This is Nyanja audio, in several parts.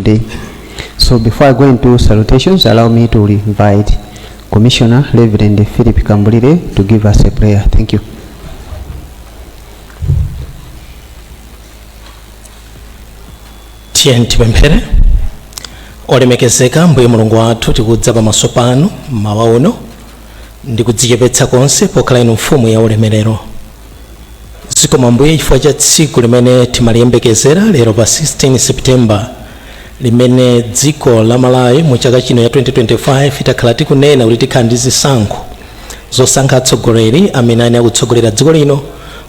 today. So before I go into salutations, allow me to invite Commissioner Reverend Philip Kambulire to give us a prayer. Thank you. Tiye tipemphere. Olemekezeka Mbuye Mulungu wathu, tikudza pamaso panu mmawa uno ndi kudzichepetsa konse, pokhala inu mfumu ya ulemerero. Zikomo Mbuye chifukwa cha tsiku limene timaliyembekezera lero pa 16 September, limene dziko la Malawi mu chaka chino ya 2025 itakhala tikunena kuti tikhala ndi zisankho zosankha atsogoleri amene ali akutsogolera dziko lino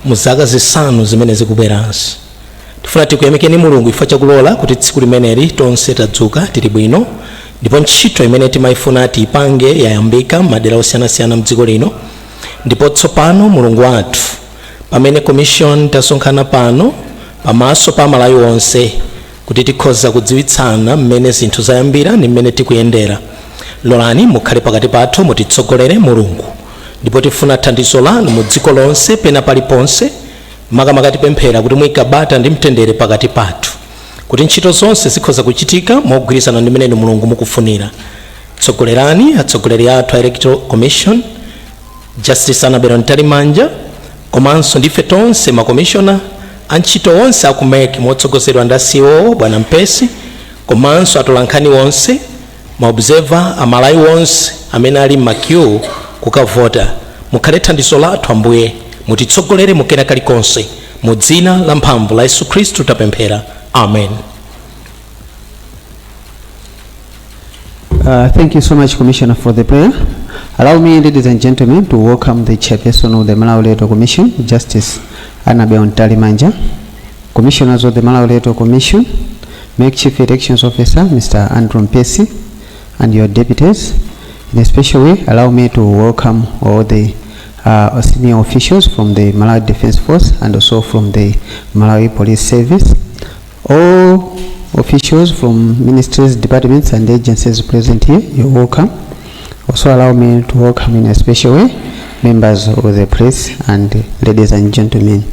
mu zaka 5 zimene zikubweranso. Tifuna tikuyamikeni Mulungu chifukwa chakulola kuti tsiku limeneli tonse tadzuka tili bwino, ndipo ntchito imene timayifuna tiyipange yayambika m'madera osiyanasiyana mdziko lino. Ndipo tsopano Mulungu wathu, pamene commission tasonkhana pano pamaso pa Malawi onse kuti tikhoza kudziwitsana mmene zinthu zayambira ndi mmene tikuyendera, lolani mukhale pakati pathu, mutitsogolere Mulungu. Ndipo tifuna thandizo lanu mu dziko lonse pena paliponse. Makamaka tipemphera kuti muyike bata ndi mtendere pakati pathu, kuti ntchito zonse zikhoza kuchitika mogwirizana ndi mmene Mulungu mukufunira. Tsogolerani atsogoleri athu a Electoral Commission, Justice Annabel Mtalimanja, komanso ndife tonse makomishona, antchito onse aku MEC motsogozedwa ndi CEO Bwana Mpesi, komanso atolankhani onse, ma observer, Amalawi onse amene ali m'ma queue kukavota. Mukhale thandizo lathu Ambuye, mutitsogolere mukena kalikonse. Mu dzina la mphamvu la Yesu Khristu tapemphera, amen. Thank you so much, Commissioner, for the prayer. Allow me, ladies and gentlemen, to welcome the chairperson of the Malawi Electoral Commission, Justice Annabel Mtalimanja, commissioners of the Malawi Electoral Commission, MEC Chief Elections Officer, Mr. Andrew Mpesi, and your deputies. In a special way, allow me to welcome all the senior officials from the Malawi Defense Force and also from the Malawi Police Service. All officials from ministries, departments, and agencies present here, you're welcome. Also allow me to welcome in a special way members of the press and ladies and gentlemen.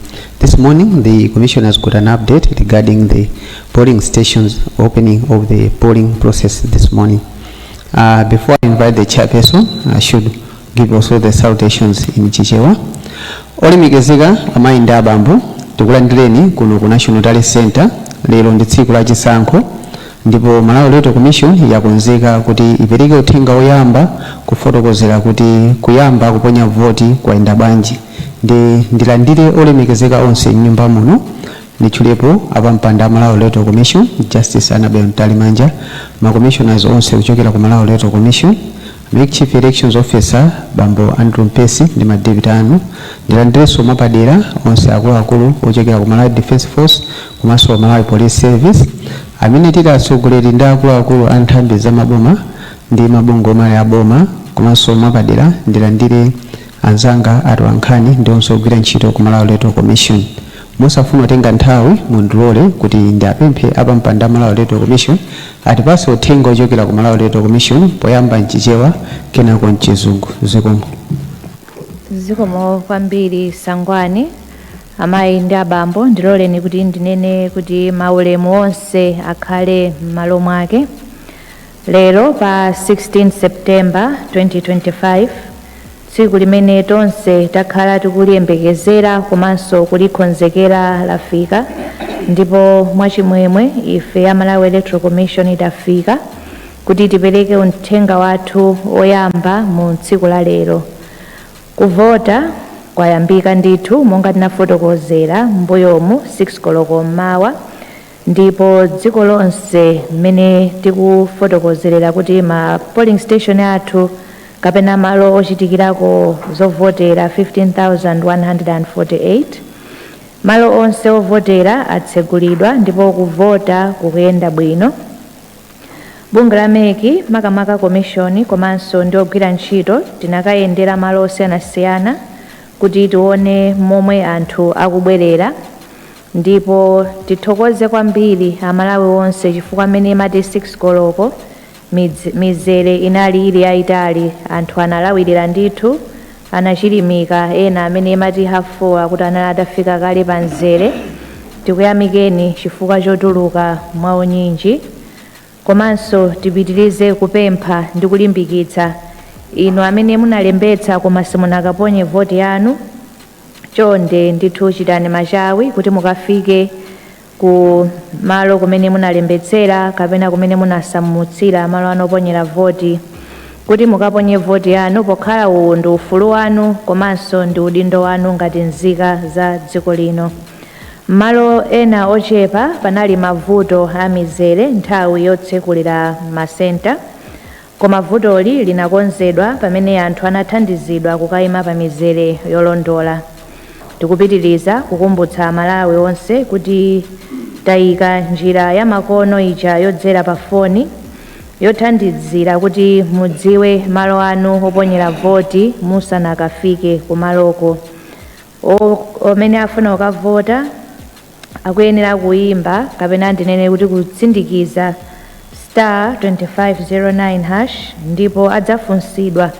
This morning, the Commission has got an update regarding the polling stations opening of the polling process this morning. Before I invite the chairperson, I should give also the salutations in Chichewa. Olemekezeka amayi ndi abambo, tikulandireni kuno ku National Tally Center. Lero ndi tsiku la chisankho, ndipo Malawi Electoral Commission yakonzeka kuti ipereke uthenga woyamba kufotokozera kuti kuyamba kuponya voti kwayenda bwanji. Ndi ndilandire olemekezeka onse mnyumba muno. Nditchulepo apampando a Malawi Electoral Commission, Justice Annabel Mtalimanja, ma commissioners onse kuchokera ku Malawi Electoral Commission, MEC Chief Elections Officer Bambo Andrew Mpesi ndi ma deputy anu. Ndilandirenso mwapadera onse akuluakulu ochokera ku Malawi Defense Force komanso Malawi Police Service, amene tili atsogoleri ndi akuluakulu a nthambi za maboma ndi mabungwe omwe ali aboma. Komanso mwapadera ndilandire anzanga atolankhani ndi onse ogwira ntchito ku Malawi Electoral Commission. Mosafuna kutenga nthawi, mundilole kuti ndiapemphe apampando a Malawi Electoral Commission atipase uthenga ochokera ku Malawi Electoral Commission, poyamba mChichewa, kenako mChizungu. Zikomo. Zikomo kwambiri, Sangwani. Amayi ndi abambo, ndiloleni kuti ndinene kuti maulemu onse akhale m'malo mwake. Lero pa 16 September 2025, tsiku limene tonse takhala tikuliyembekezera komanso kulikonzekera lafika, ndipo mwachimwemwe ife ya Malawi Electoral Commission tafika kuti tipereke uthenga wathu oyamba mu tsiku la lero. Kuvota kwayambika ndithu monga tinafotokozera m'mbuyomu, 6 koloko mmawa, ndipo dziko lonse mmene tikufotokozerera kuti ma polling station athu kapena malo ochitikirako zovotera 15,148, malo onse ovotera atsegulidwa ndipo kuvota kukuyenda bwino. Bungwe la MEC, makamaka commission komanso ndi ogwira ntchito, tinakayendera malo osiyanasiyana kuti tione momwe anthu akubwerera. Ndipo tithokoze kwambiri Amalawi onse chifukwa amene imati 6 koloko mizere inali ili yayitali. Anthu analawirira ndithu, anachilimika. Ena amene imati 4:30 akuti anali atafika kale pa mzere. Tikuyamikeni chifukwa chotuluka mwaunyinji. Komanso tipitirize kupempha ndi kulimbikitsa inu amene munalembetsa koma simunakaponye voti yanu, chonde ndithu chitani machawi kuti mukafike ku malo kumene munalembetsera kapena kumene munasamutsira malo anu oponyera voti kuti mukaponye voti yanu, pokhala uwu ndi ufulu wanu komanso ndi udindo wanu ngati nzika za dziko lino. Malo ena ochepa panali mavuto a mizere nthawi yotsekulira masenta, koma vutoli linakonzedwa pamene anthu anathandizidwa kukayima pa mizere yolondola. Tikupitiriza kukumbutsa Amalawi onse kuti tayika njira ya makono ija yodzera pa foni yothandizira kuti mudziwe malo anu oponyera voti musanakafike kumaloko. Amene afuna kukavota akuyenera kuyimba kapena ndinene kuti kutsindikiza *2509# ndipo adzafunsidwa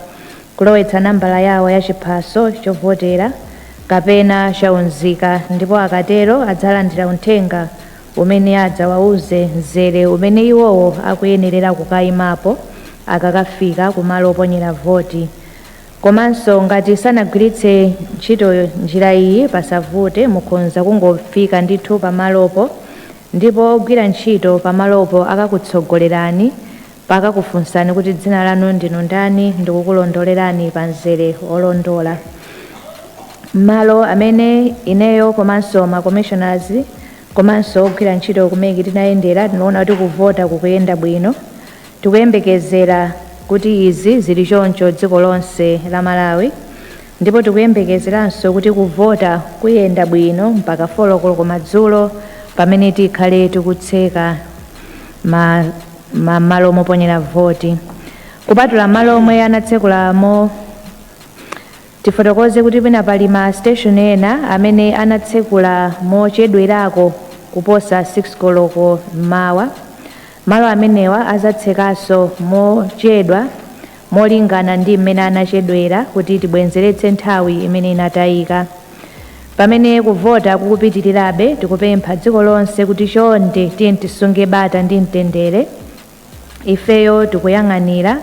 kulowetsa nambala yawo ya chiphaso chovotera kapena chaunzika, ndipo akatero adzalandira uthenga umene adzawauze mzere umene iwowo akuyenerera kukayimapo akakafika kumalo oponyera voti. Komanso ngati sanagwiritse ntchito njira iyi, pasavute, mukhoza kungofika ndithu pamalopo ndipo ogwira ntchito pamalopo akakutsogolerani, pakakufunsani kuti dzina lanu ndinu ndani ndikukulondolerani pa mzere olondola. Malo amene ineyo komanso ma commissioners komanso ogwira ntchito ku MEC tinayendera, tinaona kuti kuvota kukuyenda bwino. Tikuyembekezera kuti izi zili choncho dziko lonse la Malawi, ndipo tikuyembekezeranso kuti kuvota kuyenda bwino mpaka 4 koloko madzulo pamene tikhale tikutseka malo moponyera voti. Kupatula malo omwe anatsekulamo, tifotokoze kuti pena pali ma station ena amene anatsekula mochedwerako kuposa 6 koloko mmawa. Malo amenewa azatsekanso mochedwa molingana ndi mmene anachedwera kuti tibwenzeretse nthawi imene inatayika. Pamene kuvota kukupitirirabe, tikupempha dziko lonse kuti chonde tiye tisunge bata ndi mtendere. Ifeyo tikuyang'anira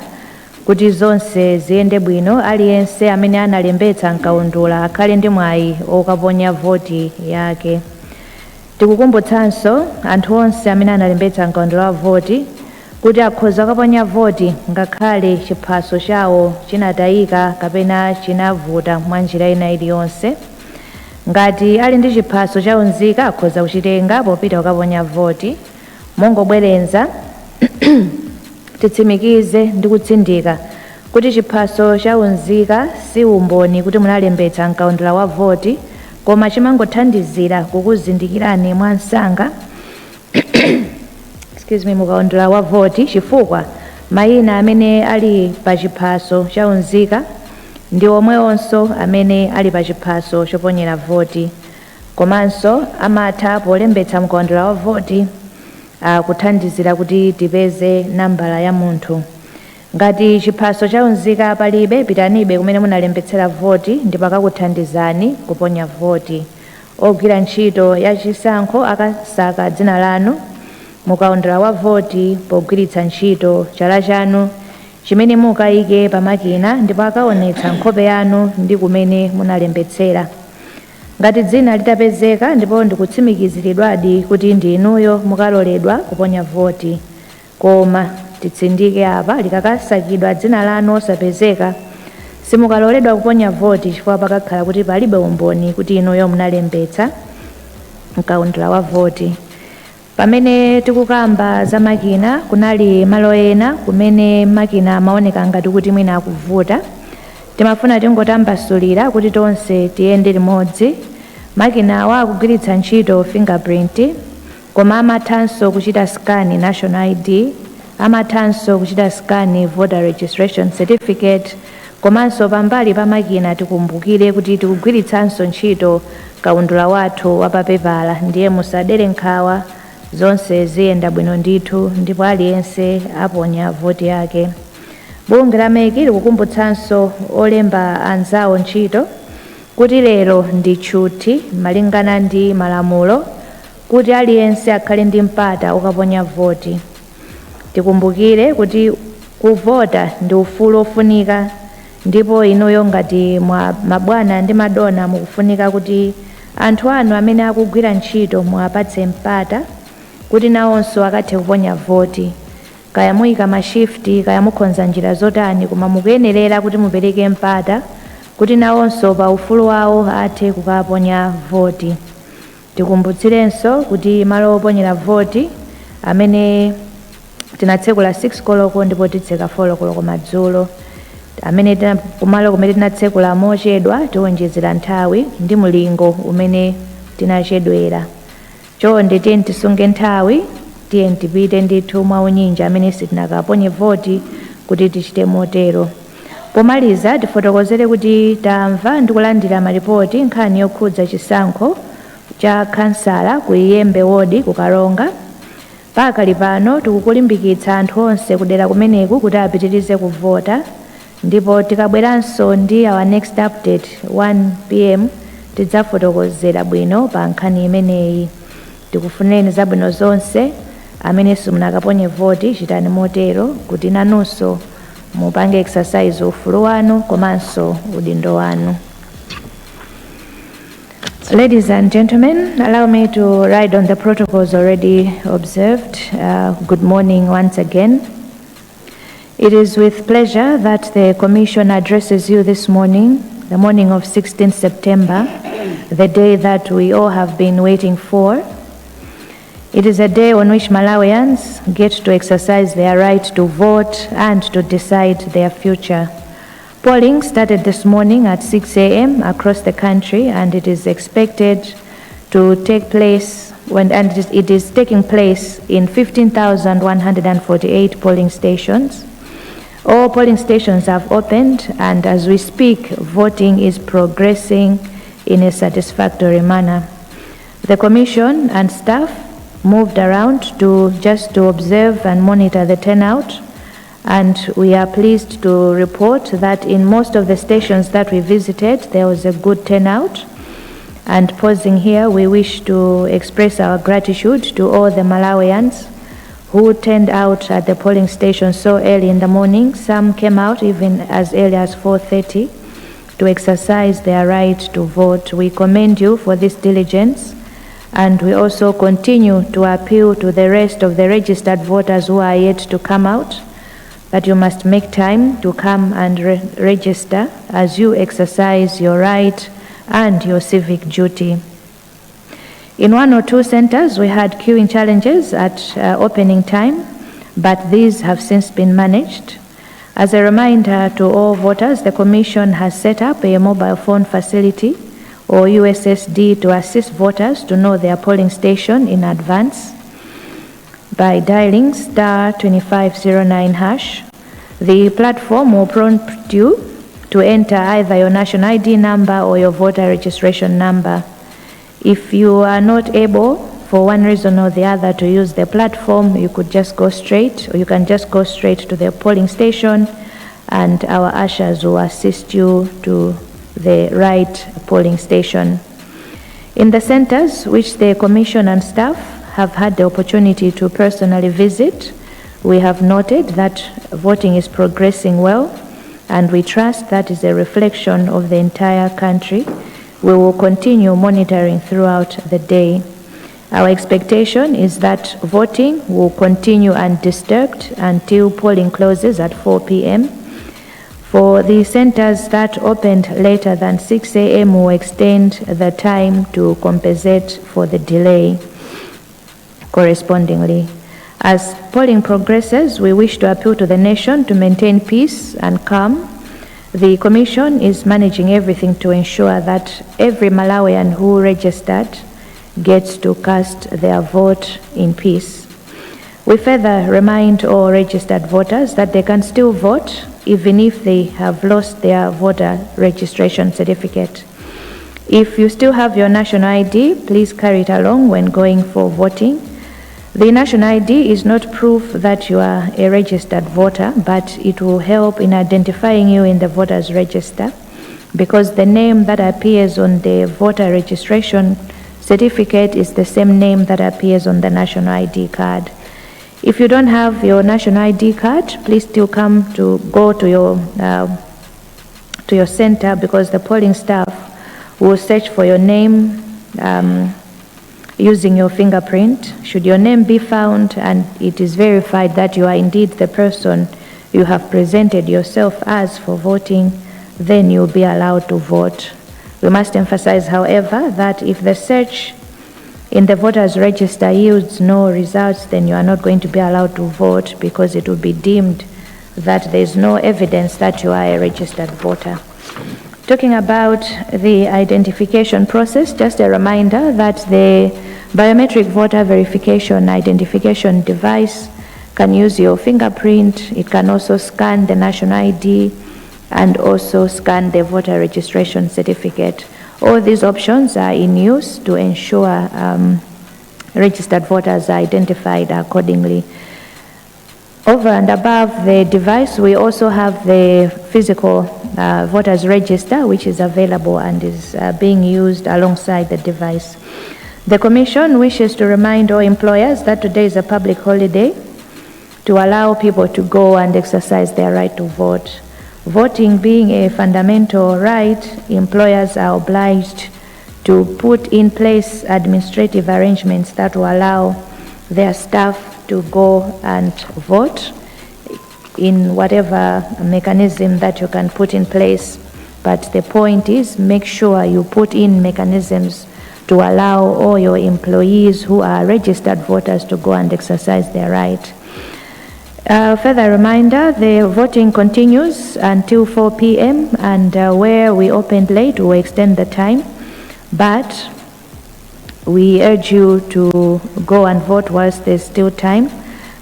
kuti zonse ziyende bwino, aliyense amene analembetsa mkaundula akhale ndi mwayi okaponya voti yake. Tikukumbutsanso anthu onse amene analembetsa mkaundula wa voti kuti akhoza kukaponya voti ngakhale chiphaso chawo chinatayika kapena chinavuta mwa njira ina iliyonse. Ngati ali ndi chiphaso chaunzika, akhoza kuchitenga popita kukaponya voti. Mongobwerenza, titsimikize ndi kutsindika kuti chiphaso chaunzika si umboni kuti munalembetsa mkaundula wa voti, koma chimangothandizira kukuzindikirani mwansanga, excuse me, mukaundula wa voti, chifukwa mayina amene ali pa chiphaso chaunzika ndi omwewonso amene ali pa chiphaso choponyera voti. Komanso amatha polembetsa mkaundula wa voti kuthandizira kuti tipeze nambala ya munthu. Ngati chiphaso chaunzika palibe, pitanibe kumene munalembetsera voti ndipo akakuthandizani kuponya voti. Ogwira ntchito ya chisankho akasaka dzina lanu mukaundula wa voti pogwiritsa ntchito chala chanu chimene mukayike pamakina, ndipo akaonetsa nkhope yanu ndi kumene munalembetsera. Ngati dzina litapezeka ndipo ndikutsimikiziridwadi kuti ndi inuyo, mukaloledwa kuponya voti. Koma titsindike apa, likakasakidwa dzina lanu osapezeka, simukaloledwa kuponya voti, chifukwa pakakhala kuti palibe umboni kuti inuyo munalembetsa mkaundula wa voti. Pamene tikukamba za makina, kunali malo ena kumene makina amaoneka ngati kuti mwina akuvuta. Timafuna tingotambasulira kuti tonse tiyende limodzi. Makina awa akugwiritsa ntchito fingerprint, koma amathanso kuchita scan national ID, amathanso kuchita scan voter registration certificate. Komanso pambali pa makina, tikumbukire kuti tikugwiritsanso ntchito kaundula wathu wapapepala. Ndiye musadere nkhawa, zonse ziyenda bwino ndithu ndipo aliyense aponya voti yake. Bungwe la MEC likukumbutsanso olemba anzawo ntchito kuti lero ndi tchuthi malingana ndi malamulo, kuti aliyense akhale ndi mpata okaponya voti. Tikumbukire kuti kuvota ndi ufulu ofunika, ndipo inuyo ngati mwa mabwana ndi madona mukufunika kuti anthu anu amene akugwira ntchito muwapatse mpata kuti nawonso akathe kuponya voti. Kaya muyika ma shift, kaya mukonza njira zotani, koma mukuyenerera kuti mupereke mpata kuti nawonso pa ufulu wawo athe kukaponya voti. Tikumbutsirenso kuti malo oponyera voti amene tinatsekula 6 koloko ndipo titseka 4 koloko madzulo. Amene kumalo kumene tinatsekula mochedwa, tiwonjezera nthawi ndi mulingo umene tinachedwera. Chonde tiye tisunge nthawi, tiye tipite ndithu mwaunyinji amene sitinakaponye voti kuti tichite motero. Pomaliza, tifotokozere kuti tamva ndi kulandira malipoti nkhani yokhudza chisankho cha kansala ku Iyembe Ward ku Karonga. Pakali pano tikukulimbikitsa anthu onse kudera kumeneku kuti apitirize kuvota, ndipo tikabweranso ndi our next update 1 p.m. tidzafotokozera bwino pa nkhani imeneyi. Tikufunireni zabwino zonse. Amene simunakaponye voti, chitani motero kuti nanunso mupange exercise ufulu wanu komanso udindo wanu. Ladies and gentlemen, allow me to ride on the protocols already observed. Good morning once again. It is with pleasure that the Commission addresses you this morning, the morning of 16 September, the day that we all have been waiting for. It is a day on which Malawians get to exercise their right to vote and to decide their future. Polling started this morning at 6 a.m. across the country, and it is expected to take place when, and it is taking place in 15,148 polling stations. All polling stations have opened, and as we speak, voting is progressing in a satisfactory manner. The Commission and staff moved around to just to observe and monitor the turnout, and we are pleased to report that in most of the stations that we visited, there was a good turnout. And pausing here, we wish to express our gratitude to all the Malawians who turned out at the polling station so early in the morning. Some came out even as early as 4:30 to exercise their right to vote. We commend you for this diligence, and we also continue to appeal to the rest of the registered voters who are yet to come out that you must make time to come and register as you exercise your right and your civic duty. In one or two centers, we had queuing challenges at opening time, but these have since been managed. As a reminder to all voters, the Commission has set up a mobile phone facility or USSD to assist voters to know their polling station in advance by dialing *2509#. The platform will prompt you to enter either your national ID number or your voter registration number. If you are not able, for one reason or the other, to use the platform, you could just go straight, or you can just go straight to the polling station, and our ushers will assist you to the right polling station. In the centers which the Commission and staff have had the opportunity to personally visit, we have noted that voting is progressing well, and we trust that is a reflection of the entire country. We will continue monitoring throughout the day. Our expectation is that voting will continue undisturbed until polling closes at 4 p.m. For the centers that opened later than 6 a.m., we'll extend the time to compensate for the delay correspondingly. As polling progresses, we wish to appeal to the nation to maintain peace and calm. The Commission is managing everything to ensure that every Malawian who registered gets to cast their vote in peace. We further remind all registered voters that they can still vote even if they have lost their voter registration certificate. If you still have your national ID, please carry it along when going for voting. The national ID is not proof that you are a registered voter, but it will help in identifying you in the voters register, because the name that appears on the voter registration certificate is the same name that appears on the national ID card. If you don't have your national ID card, please still come to go to your center, because the polling staff will search for your name using your fingerprint. Should your name be found and it is verified that you are indeed the person you have presented yourself as for voting, then you'll be allowed to vote. We must emphasize, however, that if the search in the voters' register yields no results, then you are not going to be allowed to vote, because it will be deemed that there is no evidence that you are a registered voter. Talking about the identification process, just a reminder that the biometric voter verification identification device can use your fingerprint. It can also scan the national ID and also scan the voter registration certificate. All these options are in use to ensure registered voters are identified accordingly. Over and above the device, we also have the physical voters register, which is available and is being used alongside the device. The Commission wishes to remind all employers that today is a public holiday to allow people to go and exercise their right to vote. Voting being a fundamental right, employers are obliged to put in place administrative arrangements that will allow their staff to go and vote in whatever mechanism that you can put in place. But the point is, make sure you put in mechanisms to allow all your employees who are registered voters to go and exercise their right. Further reminder, the voting continues until 4 p.m., and where we opened late, we will extend the time. But we urge you to go and vote whilst there's still time.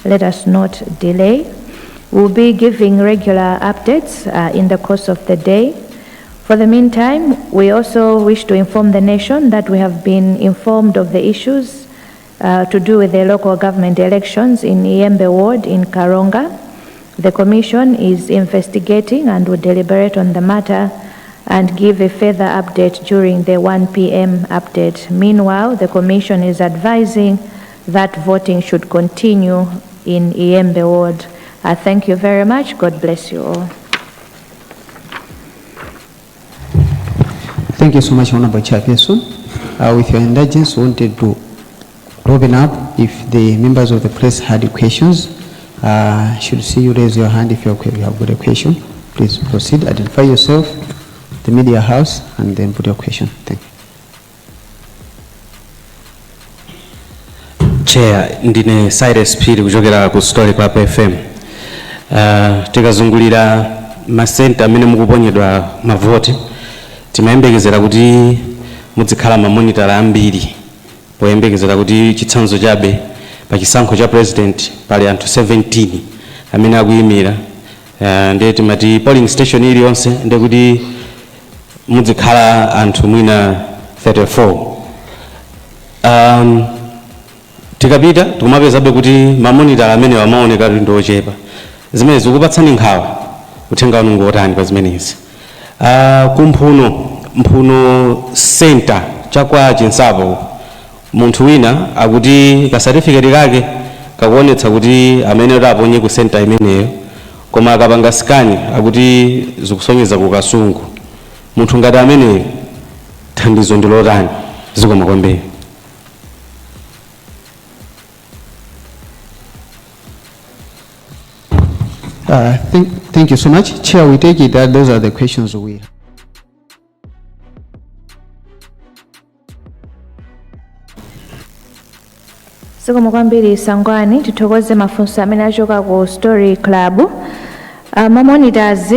Let us not delay. We'll be giving regular updates in the course of the day. For the meantime, we also wish to inform the nation that we have been informed of the issues to do with the local government elections in Iyembe Ward in Karonga. The Commission is investigating and will deliberate on the matter and give a further update during the 1 p.m. update. Meanwhile, the Commission is advising that voting should continue in Iyembe Ward. I thank you very much. God bless you all. Thank you so much, Honorable Chairperson. With your indulgence, we wanted to open up if the members of the press had questions. Should see you raise your hand if you have got a question. Please proceed, identify yourself, the media house, and then put your question. Thank you. Chair, ndine Cyrus Phiri kuchokera ku Story Club FM. Tikazungulira masenta amene mukuponyedwa mavoti, timayembekezera kuti muzikhala ma monitor ambiri, poyembekezera kuti, chitsanzo chabe, pa chisankho cha president pali anthu 17 amene akuyimira, ndiye timati polling station iliyonse ndiye kuti muzikhala anthu mwina 34. Tikapita tikumapezabe kuti ma monitor amene amaoneka kuti ndi ochepa. Zimene zikupatsani nkhawa, uthenga wanu ngotani pa zimenezi? Kumphuno Mphuno Center chakwa Chinsapo, munthu wina akuti ka certificate kake kakuonetsa kuti amene kuti aponye ku center imeneyo, koma akapanga scan akuti zikusonyeza ku Kasungu. Munthu ngati ameneyo thandizo ndi lotani? Zikoma kwambiri. Thank you so much. Chair, we take it that those are the questions we Zikomo kwambiri, Sangwani. Tithokoze mafunso amene achoka ku Story Club. Ma monitors,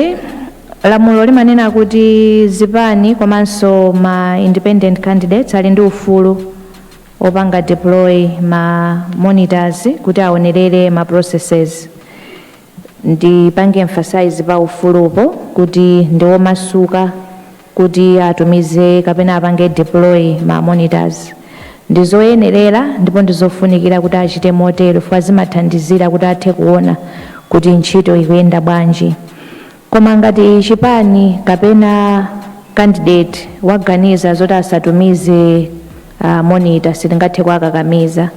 lamulo limanena kuti zipani komanso ma independent candidates ali ndi ufulu opanga deploy ma monitors kuti aonerere ma processes. Ndipange emphasize pa ufulupo kuti ndi womasuka kuti atumize kapena apange deploy ma monitors. Ndizoyenerera ndipo ndizofunikira kuti achite motero, chifukwa zimathandizira kuti athe kuona kuti ntchito ikuyenda bwanji. Koma ngati chipani kapena candidate waganiza zoti asatumize monitor, sitingathe kuwakakamiza.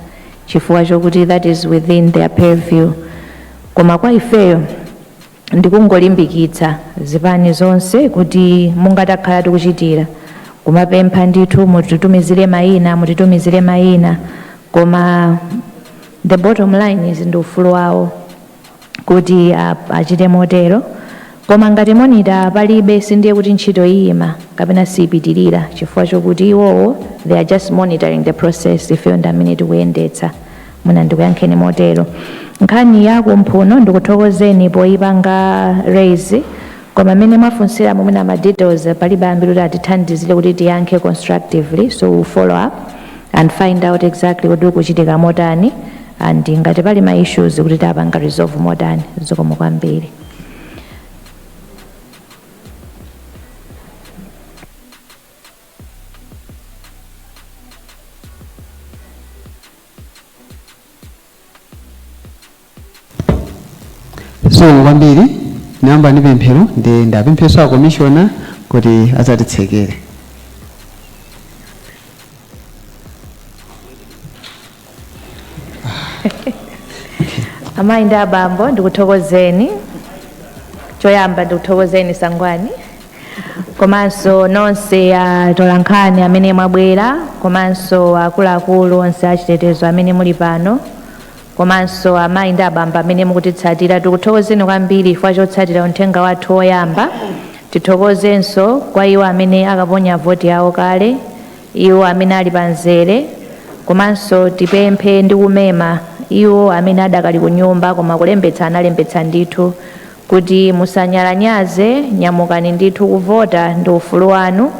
chifukwa chokuti that is within their purview. Koma kwa ifeyo ndikungolimbikitsa zipani zonse kuti mungatakhala tikuchitira kumapempha ndithu, mutitumizire mayina, mutitumizire mayina, koma the bottom line is ndi ufulu wawo kuti achite motero. Koma ngati monitor palibe, sindiye kuti ntchito iyima kapena siyipitirira, chifukwa chokuti iwowo they are just monitoring the process, ifeyo ndi amene tikuyendetsa. Muna ndikuyankheni motero. Nkhani ya kumphuno, ndikuthokozeni poyipanga raise, koma mmene mwafunsira mwina ma details palibe ambiri kuti atithandizire kuti tiyankhe constructively, so we'll follow up and find out exactly kuti kuchitika motani and ngati pali ma issues kuti tapanga resolve motani. Zikomo kwambiri. Zikomo kwambiri. Nayamba ndi pemphero, ndi ndapempheso a commissioner kuti adzatitsekere. Amayi ndi abambo, ndikuthokozeni. Choyamba ndikuthokozeni Sangwani, komanso nonse atolankhani amene mwabwera, komanso akuluakulu onse achitetezo amene muli pano, komanso amayi ndi abambo amene mukutitsatira. Tikuthokozeni kwambiri chifukwa chotsatira uthenga wathu woyamba. Tithokozenso kwa iwo amene akaponya voti yawo kale, iwo amene ali pamzere, komanso tipemphe ndi kumema iwo amene adakali ku nyumba koma kulembetsa analembetsa ndithu kuti musanyalanyaze, nyamukani ndithu kuvota ndi ufulu wanu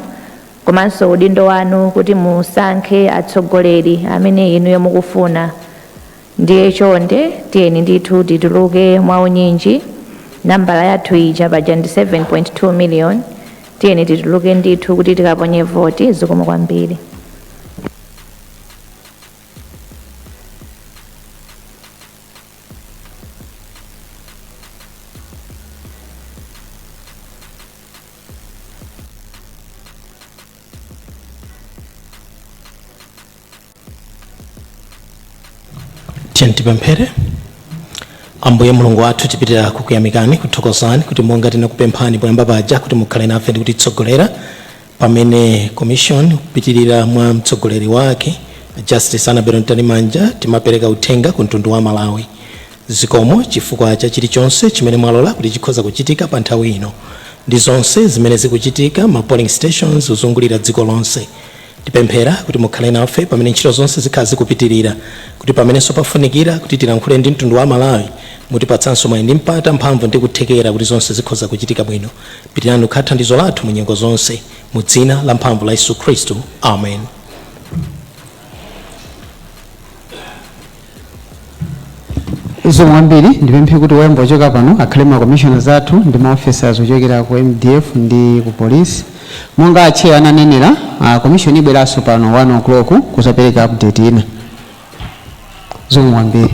komanso udindo wanu kuti musankhe atsogoleri amene inuyo mukufuna. Ndiye chonde tiyeni ndithu tituluke mwaunyinji. Nambala yathu ija paja ndi 7.2 million. Tiyeni tituluke ndithu kuti tikaponye voti. Zikomo kwambiri. Tiyeni tipemphere. Ambuye Mulungu wathu, tipitira kukuyamikani, kuthokozani kuti monga tinakupemphani poyamba paja kuti mukhale nafe ndi kutitsogolera pamene commission kupitirira mwa mtsogoleri wake Justice Annabel Mtalimanja timapereka uthenga ku mtundu wa Malawi. Zikomo chifukwa cha chilichonse chimene mwalola kuti chikhoza kuchitika pa nthawi ino ndi zonse zimene zikuchitika ma polling stations kuzungulira dziko lonse. Tipemphera kuti mukhale nafe pamene ntchito zonse zikhala zikupitirira, kuti pamenenso pafunikira kuti tilankhule ndi mtundu wa Malawi, mutipatsanso mwayi ndi mpata, mphamvu ndi kuthekera kuti zonse zikhoza kuchitika bwino. Pitirani kukhala thandizo lathu mu nyengo zonse, mu dzina la mphamvu la Yesu Khristu, amen. Zikomo kwambiri. Ndipemphe kuti woyamba ochoka pano akhale ma commissioners athu ndi ma officers ochokera ku MDF ndi ku police. Monga a chair ananenera, commission ibweranso pano 1 o'clock kuzapereka update ina. Zikomo kwambiri.